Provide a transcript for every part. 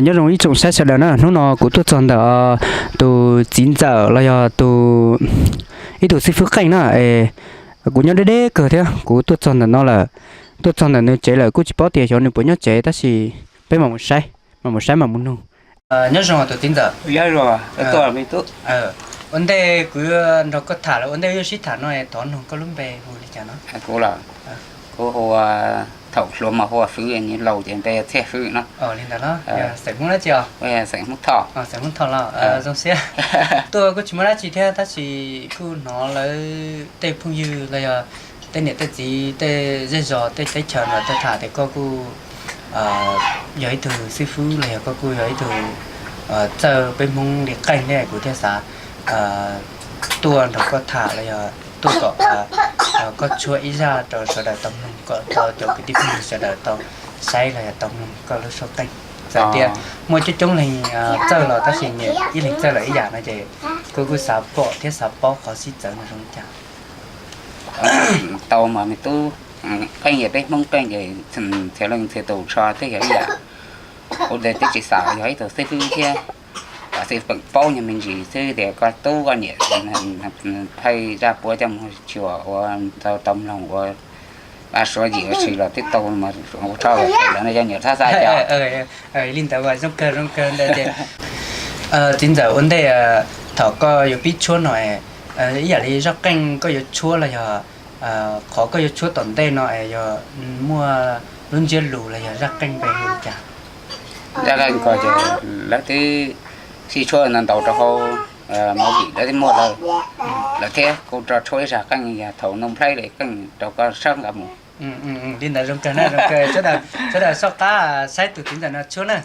Nyob zoo ib tsoom saib sawv daws na, hnub no kuv tuaj txog ntawm tus txiv ntxawm los yog tus, ib tug xib fwb qeej na, es kuv nyob deb deb kawg thiab, kuv tuaj txog ntawm no lawm, tuaj txog ntawm nws tsev lawm, kuj tsis paub tias xyov nws puas nyob tsev, tab sis peb mam mus saib, mam mus saib mam mus nug. Nyob zoo tus txiv ntxawm. Ua ntej kuv yuav nrog koj tham lawm, ua ntej yuav sib tham no thov nug koj lub npe hu li cas no? Kuv los, kuv hu, thaum hluas mas hu ua Fwv, laus ces npe Txhiaj Fwv no. Li ntawd los, xeem Hmoob dab tsi os? Xeem Hmoob Thoj. Xeem Hmoob Thoj los zoo siab. Tuaj kuj tsis muaj dab tsi thiab tab sis kuj hnov lawv tej phooj ywg los yog tej niam tej txiv tej zej zos tej teb chaws no tuaj tham tias koj kuj yog ib tug xib fwb los yog koj kuj yog ib tug txawj peb Hmoob li qeej thiab, kuv thiaj xav tuaj nrog koj tham los yog tuaj kom koj tshuab ib zaj rau sawv daws tau mloog, kom tau cov kwv tij phooj ywg sawv daws tau saib los yog tau mloog koj lub suab qeej. Txawm tias muaj coob coob leeg txawj los tab sis nyias ib leeg txawj lawm ib yam no ces kuv kuj xav pom thiab xav paub qhov sib txawv no zoo li cas. Tau mas me tub, qeej yog peb Hmoob qeej ces txhia leej txhia tus tso twb yog ib yam. Kuv tes twb tsis xav yog ib tug xib fwb thiab, xij peem paub nyuag me ntsis xwb tias koj tub koj niam thaij zaj puab coj mus tsuas ua tau mloog ua suav yim ua si los twb tau mas ua tso lawm no yog nyuam thab xav cov. Li ntawd zoo kawg zoo kawg ntawd ces txiv ntxawm ua ntej thaum koj yuav pib tshuab no ib yam li zaj qeej koj yuav tshuab los yog qhov koj yuav tshuab tom ntej no es yog muaj lub ntsiab lus los yog zaj qeej npe hu li cas? Zaj qeej ko ces lawv twb sib tshuab ntau ntau rau hauv movie lawv twb muaj lawm, lawv thiab kuv rov tshuab ib zaj qeej yog thaum Nuj Nplhaib li qeej rau koj sawv nqa mus. Li ntawd zoo kawg na, zoo kawg. Sawv daws soj qab saib tus txiv ntxawm no tshuab na.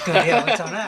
Kawg li os, ua tsaug na.